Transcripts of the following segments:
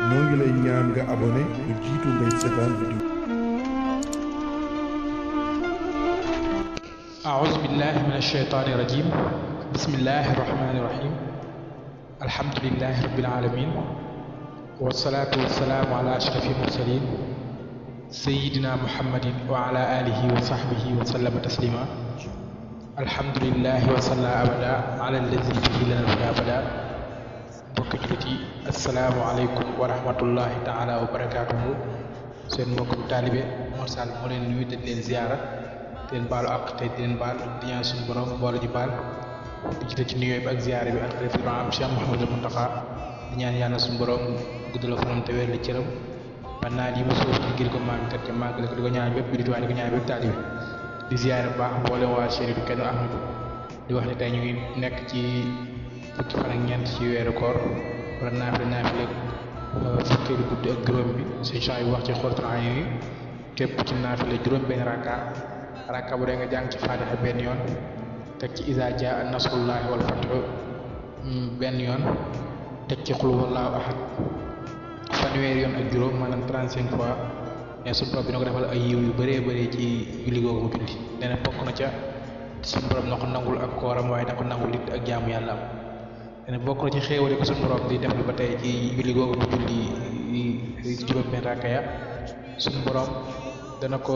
ñoo ngi lay ñaan nga abonné lu jiitu ngay seetaan vidéo. أعوذ بالله من الشيطان الرجيم بسم الله الرحمن الرحيم الحمد لله رب العالمين والصلاة والسلام على أشرف المرسلين سيدنا محمد وعلى آله وصحبه وسلم تسليما الحمد لله وصلى أبدا على الذي به لنا الهدى أبدا mbokki jullit yi asalaamaaleykum wa rahmatullahi taala wa barakaatuhu seen mbokkum taalibe Mor Sall moo leen nuyu te di leen ziyaara di leen baalu àq te di leen baal di ñaan suñu borom boole ji baal di jiite ci nuyoo bi ak ziyaara bi ak référent Cheikh Mouhamadou Mountakha di ñaan yàlla suñu borom guddal fanam te wér li cëram ba naa yi ma suuf ci ngir ko maam kat te màggale ko di ko ñaan bépp jullit waaye di ko ñaan bépp taalibe di ziyaara bu baax mboolem waa Cheikh du kenn Ahmadu di wax ne tey ñu ngi nekk ci fukki fan ak ñeent ci weeru koor wala naafile fukkeelu guddi ak juróom bi suñu champs yi wax ci Xuratul Ayni képp ci naafile juróom benn rakka bu dee nga jàng ci Faatiha benn yoon teg ci Izaa jaa nasrullaahi wal fathu benn yoon teg ci Qul huwallaahu ahad fanweeri yoon ak juróom maanaam 35 fois mais suñu borom dina ko defal ay yiw yu bëree bëri ci julli googu mu julli nee na bokk na ca suñu borom na ko nangul ak kooram waaye na ko nangul it ak jaamu yàlla am ne bokk na ci xéewale ko suñu borom di def ba tey ci julli googu mu julli juróom benn rakka ya suñu borom dana ko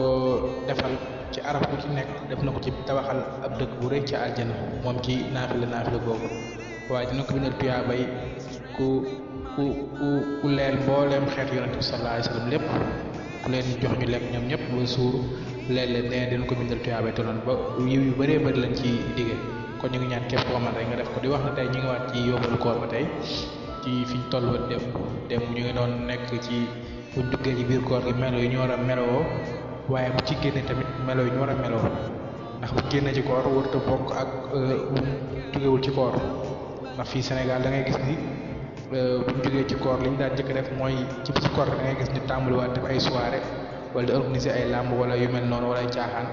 defal ci araf bu ci nekk def na ko ci tabaxal ab dëkk bu rëy ci aljana moom ci naafila googu waaye dina ko bindal tuyaabay ku leel mbooleem xeetu yonente bi sallallahu alayhi wa sallam lépp ku leen jox ñu lekk ñoom ñëpp ba suur leel leen nee dina ko bindal tuyaabay tolloon ba yiw yu bëree bëri lañ ci digge kon ñu ngi ñaan képp koo man rek nga def ko di wax na tey ñu ngi waat ci yóbbalu koor ba tey ci fi ñu toll ba dem ñu ngi doon nekk ci buñ duggee ci biir koor gi melo yi ñu war a melowoo waaye bu ci génne tamit melo yi ñu war a melowoo ndax bu génne ci koor warut a bokk ak buñ jógewul ci koor ndax fii Sénégal da ngay gis ni buñ jógee ci koor li ñu daan njëkk def mooy ci bisu koor da ngay gis ni tàmbaliwaat def ay soirée wala di organiser ay làmb wala yu mel noonu wala ay caaxaan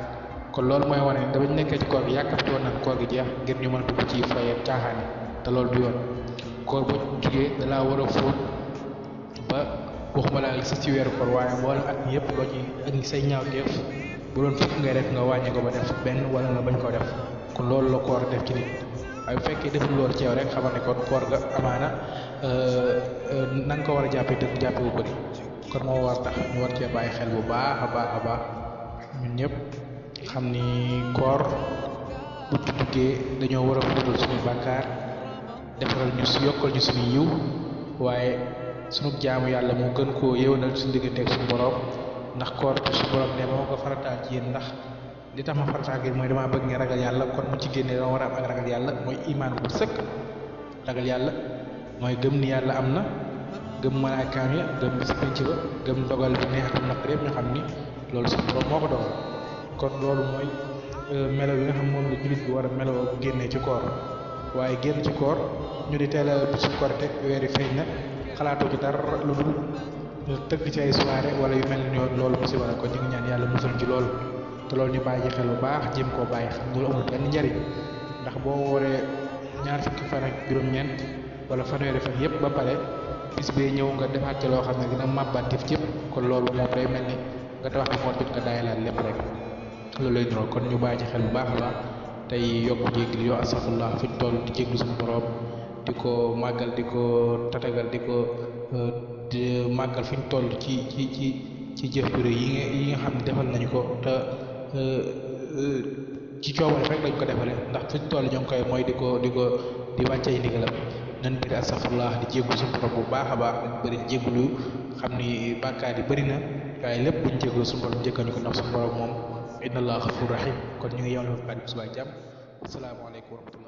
kon loolu mooy wane ne damañ nekkee ci koor gi yàkkamti woon naan koor gi jeex ngir ñu mën a dugg ci fayet caaxaani te loolu du yoon koor boo jugee dalaa war a fóot ba waxuma laa li sa ci weeru koor waaye mboolem at mi yëpp loo ci ak say ñaawteef bu doon fukk ngay def nga wàññi ko ba def benn wala nga bañ koo def kon loolu la koor def ci nit waaye bu fekkee deful loolu ci yow rek xamal ne kon koor ga amaana na nga ko war a jàppee dëgg jàppee bu bëri kon moo war tax ñu war cee bàyyi xel bu baax a baax ñun ñëpp xam ni koor bu ci duggee dañoo war a fóotal suñuy bàkkaar defaral ñu yokkal ñu suñuy yiw waaye sunu jaamu yàlla mu gën koo yéwénal suñu digganteeg suñu borom ndax koor suñu borom ne moo ko farataal ci yéen ndax li tax ma farataal gi mooy damaa bëgg ngeen ragal yàlla kon mu ci génnee dama war a am ak ragal yàlla mooy imaan bu sëkk ragal yàlla mooy gëm ni yàlla am na gëm malaakaam ya gëm bis penc ba gëm dogal bi neex ak naqar yëpp ñu xam ni loolu suñu borom moo ko dogal kon loolu mooy melo bi nga xam moom la jullit bi war a meloo bu génnee ci koor waaye génn ci koor ñu di teel a bisu korite weer yi feeñ na xalaatoo ci dara lu dul tëgg ci ay soirée wala yu mel ni loolu musiba la kon ñu ngi ñaan yàlla musal ci loolu te loolu ñu bàyyi ci xel bu baax jéem koo bàyyi xam loolu amul benn njariñ ndax boo wooree ñaar fukki fan ak juróom-ñeent wala fanweeri fan yëpp ba pare bis bee ñëw nga defaat ci loo xam ne dina màbbaat tif yëpp kon loolu moom day mel ni nga tawax bi moo jot nga daayalaat lépp rek loolu lay niroo kon ñu bàyyi ci xel bu baax a baax tey yokk jéggi yoo astafurlah fi ñu toll di jéglu suñu borom di ko màggal di ko tatagal di ko màggal fi ñu toll ci jëf yu rëy yi nga xam ne defal nañu ko te ci coobare rek lañ ko defale ndax fi ñu toll ñoo ngi koy mooy di wàccee ndigalam nan bëri astafurlah di jéglu suñu borom bu baax a baax dañ bëri jéglu xam ni bàkkaar yi bëri na waaye lépp buñ jéglu suñu borom jëkkal ñu ko ndax suñu borom moom inna allah xafur rahim kon ñu ngi yemale fa kàddu bi suba jàmm asalaamaaleykum wa rahmatulah